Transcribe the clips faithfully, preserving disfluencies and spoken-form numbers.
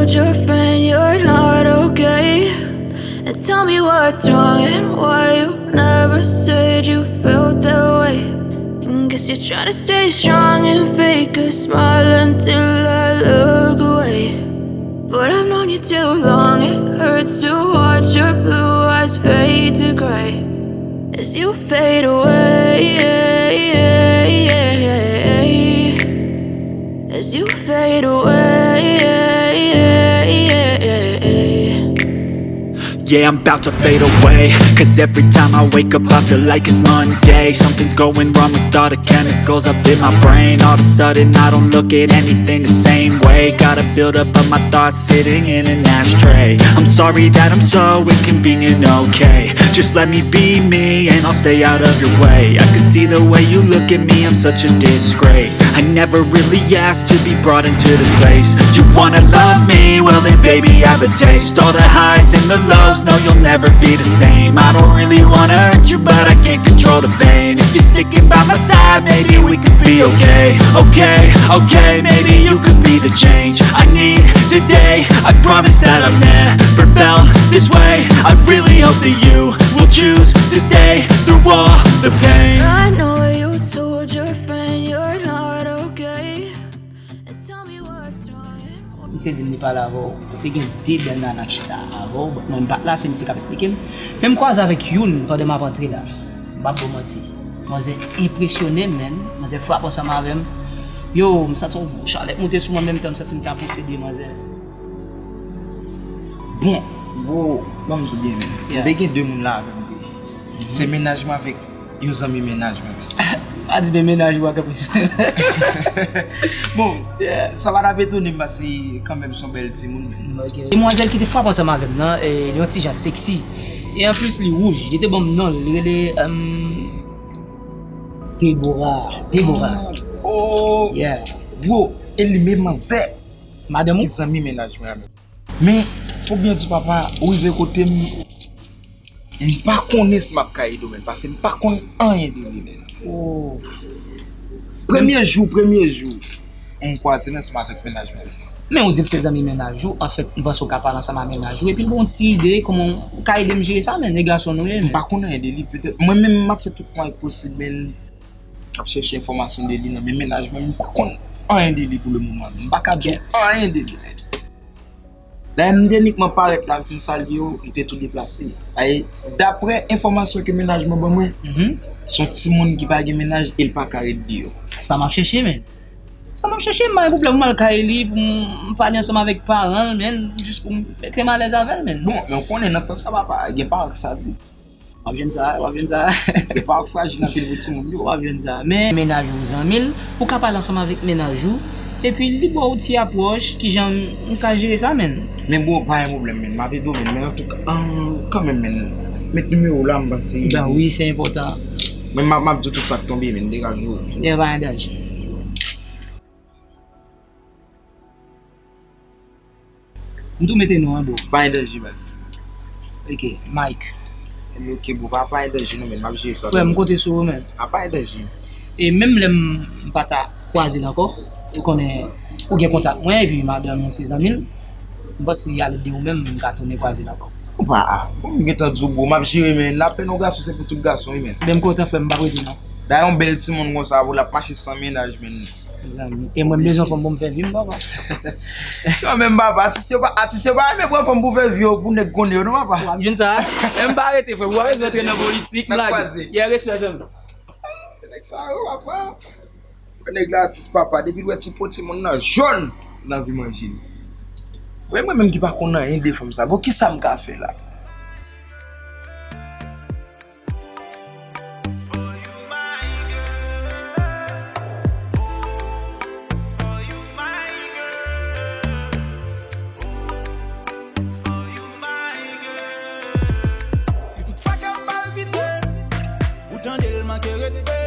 Your friend, you're not okay. And tell me what's wrong and why you never said you felt that way. And guess you're trying to stay strong and fake a smile until I look away. But I've known you too long, it hurts to watch your blue eyes fade to gray as you fade away. As you fade away. Yeah, I'm about to fade away. Cause every time I wake up, I feel like it's Monday. Something's going wrong with all the chemicals up in my brain. All of a sudden, I don't look at anything the same way. Gotta build up of my thoughts sitting in an ashtray. I'm sorry that I'm so inconvenient, okay? Just let me be me and I'll stay out of your way. I can see the way you look at me, I'm such a disgrace. I never really asked to be brought into this place. You wanna love me? Well, then, baby, I have a taste. All the highs and the lows, no, you'll never be the same. I don't really wanna hurt you, but I can't control the pain. If you're sticking by my side, maybe we could be okay. Okay, okay, maybe you could be the change I need today. I promise that I've never felt this way. I really hope that you will choose to stay through all the pain. I know you told your friend you're not okay. And tell me what's wrong. Misye di m li pale avè w, ou te gen de bèl nana k chita avè w, but mwen m pa t la, se misye k ap esplike m. Men m kwaze avèk youn pandan m ap antre la. M p ap ba w manti. Manzè enpresyone m, man. Manzè frape ansanm avè m. Yo, m santi yon gwo chalè k moute sou mwen, menm tan m santi m ta posede manzè. Bon, bro, ban m di w byen, man. Yeah. M te gen de moun la avè m vre. Se mennaj mwen avèk yon zanmi mennaj mwen. Pa di men mennaj ou a k ap esplike. Bon, Yeah. sa pa t ap etone m paske kanmenm se yon bèl timoun, man. Ok. Demwazèl ki te frape ansanm avè m nan, eh, li yon ti jan seksi. E anplis, li wouj. Li te ban m non l. Li rele, um, Deborah. Deborah. Oh, Yeah. Bro, e li menm manzè Madanm ki ou? Zanmi mennaj mwen avè m. Men, pou byen di papa, ou rive kote m, m pa konnen si m ap ka ede w, men, paske m pa konn anyen de li, men. Oh. Premye jou, premye jou, m kwaze l ansanm avèk mennaj mwen. Men ou di l se zanmi mennaj ou, anfèt, m panse ou ka pale ansanm ak mennaj ou, epi l ba w yon ti ide kòman ou ka ede m jere sa, men, e gason nou ye, M men. Pa konn anyen de li, petèt. Mwen menm, m ap fè tout mwayen posib, men, m ap chèche enfòmasyon de li nan men mennaj mwen, m pa konn anyen de li pou le moman. M pa ka di w anyen de li, men. Lè m te inikman parèt la, m fin salye yo, m te tou deplase. Ay, daprè enfòmasyon ke mennaj mwen ban mwen, Mhm. se yon timoun ki pa gen mennaj e l pa ka ret deyò. Sa m ap chèche, men. Sa m ap chèche, m pa gen pwoblèm, m al kay li pou m pale ansanm avèk paran l, men, jis pou m mete m alèz avè l, men. Bon, men w konnen nan tan sa papa, gen paran ki sadik. W ap jwenn sa, w ap jwenn sa. Gen paran ki frajil anpil pou timoun yo. W ap jwenn sa. Men mennaj ou zanmi l, ou ka pale ansanm avèk mennaj ou, epi li ba w ti apwòch kijan m ka jere sa, men. Men bon, pa gen pwoblèm, men. M ap ede w, men, men antouka, an, kanmenm, men. Met nimewo w la, m panse. Ben wi, se enpòtan. Men m ap, m ap di w tout sa k tonbe, men, degaje w. Gen pa gen danje. M tou mete non an, bro. Pa gen danje, baz. Ok, Mike. Ok, bro, pa, pa gen danje, non, men. M ap jere sa. Frè m, konte sou ou, men. A, pa gen danje. E menm lè m pa ta kwaze l ankò, ou konnen, ou gen kontak mwen, epi madanm ou se zanmi l, m panse y a lè de ou menm, m ka tounen kwaze l ankò. Ou pa, a, bon, m gentan di w, bro, m ap jere, men. Lapèn yon gason, se pou tout gason, wi, men. Ben m kontan, frè m, m p ap rete, non. Dayè, yon bèl timoun konsa, bro, l ap mache san mennaj, men. Zanmi. E mwen, m bezwen fanm pou m fè vi m, papa. Kanmenm, papa, atis yo pa, atis yo pa renmen pran fanm pou fè vi yo, pou nèg konnen yo, non, papa. W ap jwenn sa. Men m pa rete, frè m. W ap bezwen antre nan politik, m N ap lage. kwaze. Yeah, respè, zanmi. Nèg sa yo, papa. Nèg la atis, papa, depi l wè ti po timoun nan jòn, l anvi manje li. Mwen, mwen menm ki pa konn anyen de fanm sa, bon, kisa m ka fè la? Si tout fake palpite, ou tande l manke rete.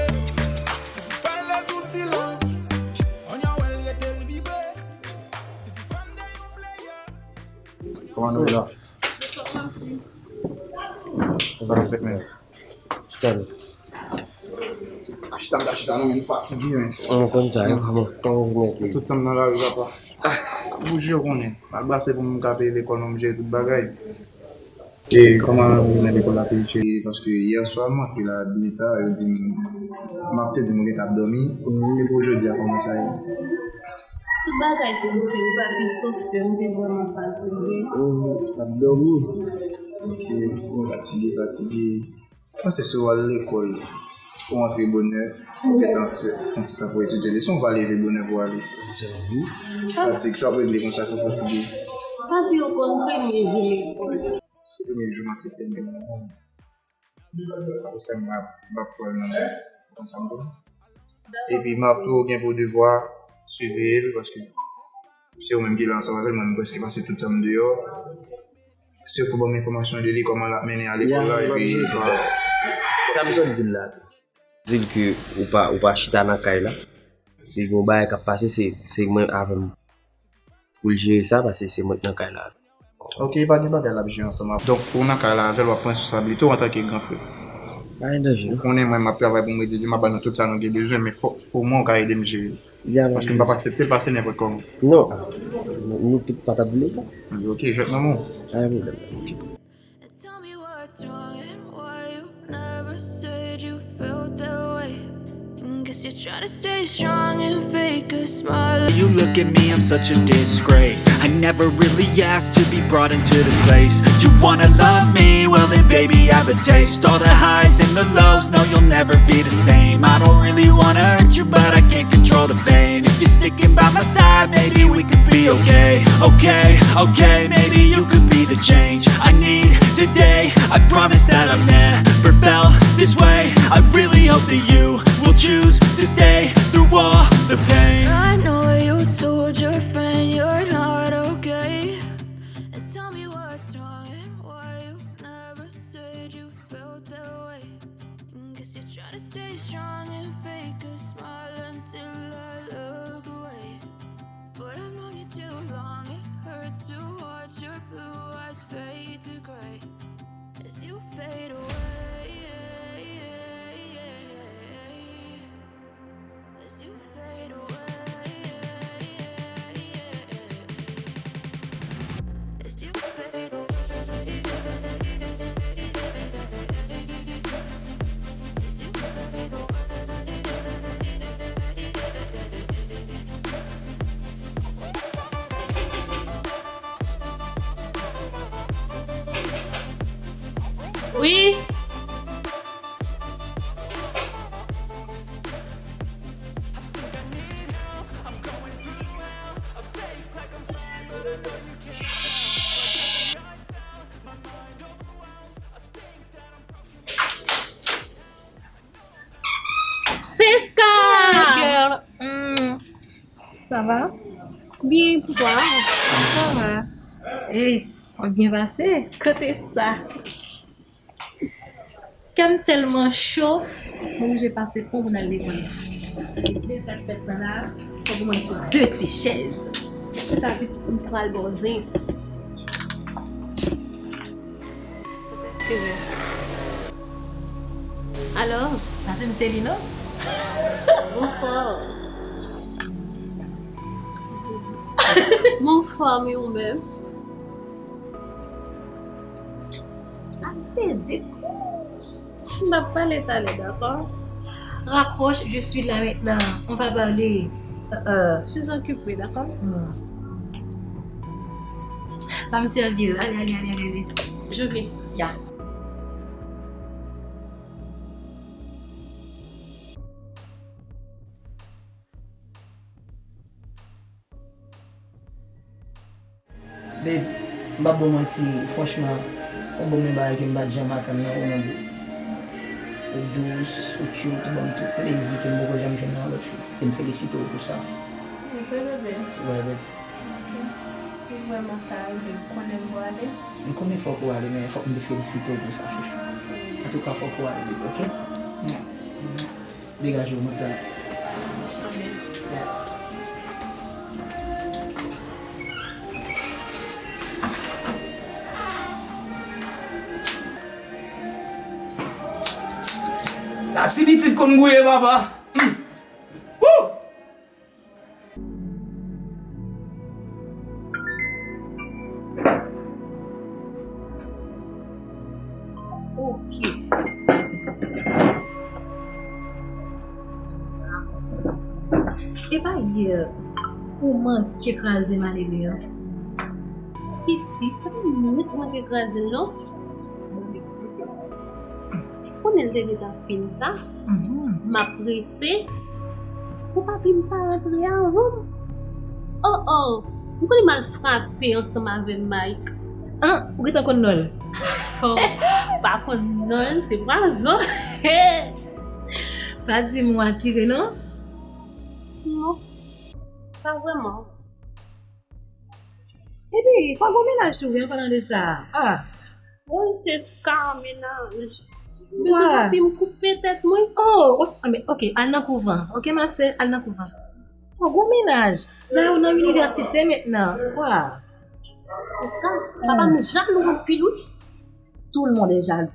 Si tout pale sou silans, on yon wè l rete l vibre. Si tout fanm de yon player. Kòman nou ye la? Ou pa fèt, men. Chita, men. Achita, m ta chita, non, men m fatige, men. Mwen konn sa, yo, kòman, kòman ou mèt ye? Tout tan m nan lari, papa. Ou bouji, ou konnen. M al brase pou m ka peye lekòl, non, m jere tout bagay. E kòman ou renmen lekòl la, Felice? Paske yè swa m antre la byen ta, yo di m, m ap te di m ou gentan ap dòmi. Mhm. Epi jodi a, kòman sa ye? Tout bagay te boute wi, papi, sof ke m te vrèman fatige. Mhm. Ap dòmi. Ok, fatige, fatige. Panse si w al lekòl, ou antre bonè, ou gentan fè, fè yon ti tan pou etidye leson, ou va leve bonè pou ale. Fatig, sa w regle konsa, fò fatige. Papi, ou konn premye jou lekòl. Se premye jou m ap te fè m. Apre sa, m ap, m ap pran nan konsa m konn. Epi m ap tou gen pou devwa siveye l, paske se ou menm ki la ansanm avè l, mwen, m prèske pase tout tan m deyò. Se pou ban m enfòmasyon de li, kòman l ap mennen a lekòl la, epi sa m sot di l la. Di l ke ou pa, ou pa chita nan kay la. Si gen yon bagay k ap pase, se, se mwen avè m pou l jere sa, paske se mwen k nan kay la. Ok, pa gen bagay, l ap jere ansanm avè w. Donk, ou nan kay la avè l, w ap pran responsablite w antanke gran frè. Pa gen danje, non. Ou konnen mwen, m ap travay pou m redi di, m ap ba nou tout sa nou gen bezwen, men fòk omwen ou ka ede m jere. Paske m p ap aksepte l pase nenpòt kòman. Non. Nou, nou tout pa t ap vle sa. Ok, jwèt manman w. Pa gen pwoblèm. Ok. Tell me what's wrong and why you never said you felt that way. And guess you're trying to stay strong and fake a smile. You look at me, I'm such a disgrace. I never really asked to be brought into this place. You wanna love me? Well, then, baby, have a taste. All the highs and the lows, no, you'll never be the same. I don't really wanna hurt you, but I can't control the pain. If you're sticking by my side, maybe we could be okay. Okay, okay, maybe you could be the change I need today. I promise that I've never felt this way. I really hope that you will choose to stay through all the pain. I know you told your friend you're not okay. And tell me what's wrong and why you never said you felt that way. Guess you're trying to stay strong and fake a smile until I look away. But I've known you too long, it hurts to watch your blue eyes fade to gray as you fade away. As you fade away. As you fade away. Wi. Siska! Hey, girl. Hmm. Sa va? Byen, poukwa? Sa va. Hey, w ap byen pase? Kote sa? Kè m tèlman cho, m oblije pase pon pou n al lekòl la. E se sa k fèt la la, fòk mwen sou de ti chèz. Chita pitit, m pral ba w zen. Eskize. Alò? Pa di m se li non. Bonswa. M anfòm, e ou menm? Ap pede kou. M ap pale talè, dakò? Raccroche, je suis là maintenant. On va parler. Euh, euh, je suis occupée, d'accord? Hmm. Va m sèvi w. Allez, allez, allez, allez, allez. Je vais. Ya. Babe, m p ap ba w manti, franchman, ou ban m yon bagay ke m pa t janm atann nan ou non, babe. Ou dous, ou cute, ou ban m tout plezi ke m poko janm jwenn nan yon lòt fi. E m felisite w pou sa. Se vre, bebe? Wi, babe. Ok. Ou vrèman ta rive, ou konnen m prale? M konnen fòk ou ale, men fòk m te felisite w pou sa, chouchou. Antouka, fòk ou ale, babe, ok? Mwa. Degaje w, mwen tann. Yes. La ti pitit konn gouye, papa. Hmm. Woo! Ok. E pa yè ou manke kraze malere an? Pitit, se pa mwen ki manke kraze l non. Ban m eksplike w. Ou konnen l te gentan fin ta. M ap prese. Ou pa vin pa rantre anvan m. Oh oh. M konnen m al frape ansanm avè Mike. Ah, ou gentan konn non l? Oh, pa konn non l, se pwazon. Pa di m ou atire non? Non. Pa vrèman. Epi, pa gon mennaj tou vre an palan de sa. Ah. Woy, se ska mennaj. Bezwen papi m koupe tèt mwen. Oh, ok, al nan kouvan. Ok, ma sè, al nan kouvan. Pa gon mennaj. La ou nan inivèsite mentnan. Wa. Se ska. Papa m jalou anpil wi. Tout le monde est jaloux.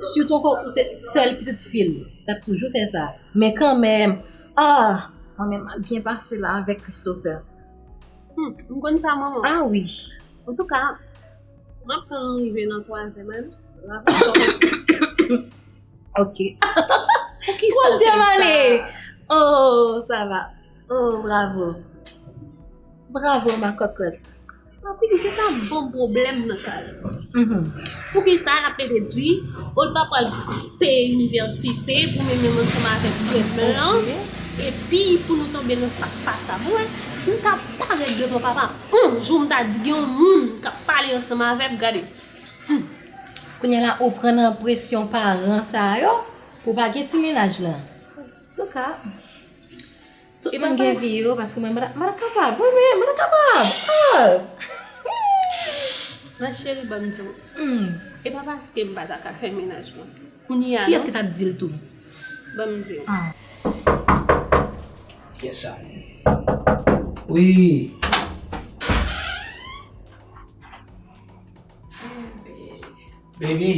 Sitou ankò ou se sèl pitit fi l, l ap toujou fè sa. Men kanmenm, ah, kanmenm, m ap byen pase la avèk Christopher. Hmm, m konn sa, manman. Ah wi. Antouka, m ap tann rive nan twazyèm ane. Ok. Twazyèm ane! Oh, sa va. Oh, bravo. Bravo, ma cocotte. Papi, li te ka ban m pwoblèm nan kay. Poukisa l ap pede di, o l pa pral peye inivèsite pou mwen menm ansanm avèk frè m lan, epi pou nou tonbe nan sa k pa sa. Bon, si m ta parèt devan papa m, yon jou m ta di gen yon moun k ap pale ansanm avè m, gade. Kounye a la, ou pran nan presyon paran sa yo pou w pa gen ti mennaj lan. Antouka, tout moun gen vi yo, paske mwen, mwen pa kapab. Wi, wi, mwen pa kapab. Ah! Ma cheri, ban m di w. E pa paske m pa ta ka fè mennaj konsa. Kounye a, kiyès ki t ap di l tou? Ban m di w. Ah. Kiyès sa? Wi. Baby.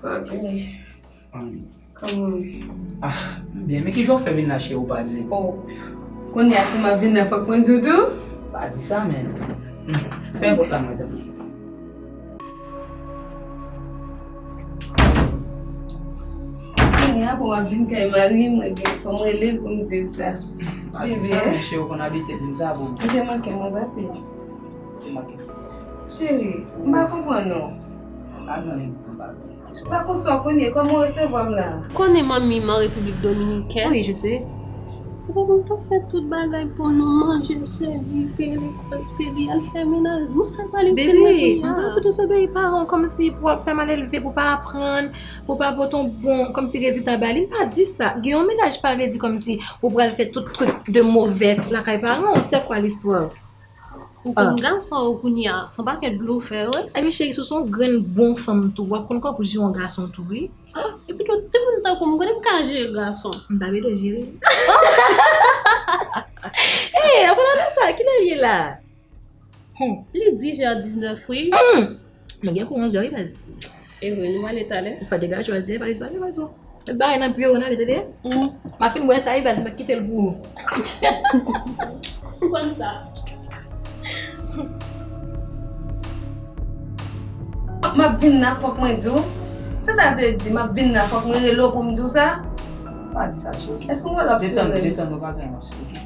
Ok. Kòman w ye? Ah, byen, men ki jan w fè vin la, cheri, ou pa di m? Oh, kounye a, si m ap vin la, fòk mwen di w tou? Pa di sa, men. Fè pòt la mwen, tanpri. Kounye a, pou m ap vin kay mari m, mwen gen fò m rele l pou m di l sa. Pa di sa, men, cheri, ou konn abitye di m sa, bon. Ou te manke mwen, papi. Ou te manke m. Cheri, m pa konprann ou. M pa gen anyen pou m pa konn. Pa konsa w konn ye, kòman w resevwa m la? Konnen manmi m an Repiblik Dominikèn. Wi, je sais. Se pa pou m t ap fè tout bagay pou nou, manje, sèvi, peye lekòl, sèvi, al fè mennaj. Mwen sa pral itil mwen kounye a. Baby, m pa tout dezobeyi paran w kòmsi pou w ap fè malelve, pou w pa aprann, pou w pa pote yon bon, kòmsi rezilta ba li. M pa di sa. Gen yon mennaj pa vle di kòmsi ou pral fè tout truc de mauvais lakay paran w. C'est quoi l'histoire? Ou konn gason yo kounye a, se yon pakèt blofè yo ye. Ebyen cheri, si w se yon grenn bon fanm tou, w ap konn kòpouj yon gason tou, wi. Epi tou, timoun tankou m, konnen m ka jere gason. M ta vle jere. Hey, an palan de sa, kilè l ye la? Li dis è diznèf, wi. Nou gen kou onz è, wi, baz. E vre, nou ale talè. Ou fè degaje w al talè, pa bezwen ale, baz, ou. Met bagay nan pye w, n ale, tande? M ap fin bwè sa, wi, baz, m ap kite l pou ou. Ou konn sa. M ap vin la, fòk mwen di w. Sa sa vle di, m ap vin la, fòk mwen rele w pou m di w sa? Pa di sa, cheri. Èske w wè l ap serye? Detann, detann, nou pa gen anyen ap esplike.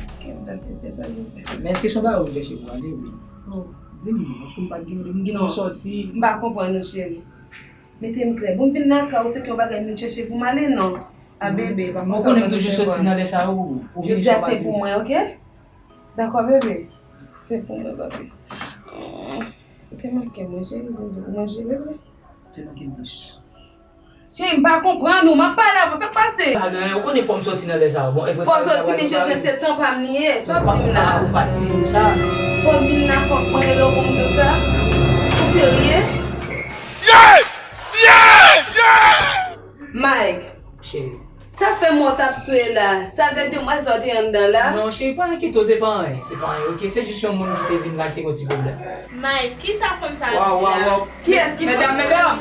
Ok, m ta swete sa, wi. Men èske se yon bagay ou chèche pou ale, wi? Di m non, paske m pa t gen, m gen yon sòti. M pa konprann ou, cheri. Mete m klè. Pou m vin lakay ou, se te yon bagay m vin chèche pou m ale, non? A bebe, pa konsa. Ou konnen m toujou soti nan lè sa yo pou, pou vini sou pati. Jodi a se pou mwen, ok? Dakò, bebe? Se pou mwen, papi. Ou te manke mwen, cheri, ou manje, bebe? Ou te manke m plis. Cheri, m pa konprann ou, m ap pale avè w, sa k pase? Pa gen anyen, ou konnen fò m soti nan lè sa yo. Bon, e fò w soti, men jodi a se tan pa m li ye, sa w ap di m la? Ou pa t di m sa. Fò m vin la, fòk mwen rele w pou m di w sa? Ou serye? Yeah! Yeah! Yeah! Mike. Cheri. Sa fè mwen t ap swe la. Sa fè demwazèl te anndan la. Non, cheri, pa enkyete w, se pa anyen. Se pa anyen, ok? Se jis yon moun ki te vin la ki te gen yon ti pwoblèm. Mike, kisa fanm sa ap di la? Kiyès ki fanm? Medam, medam!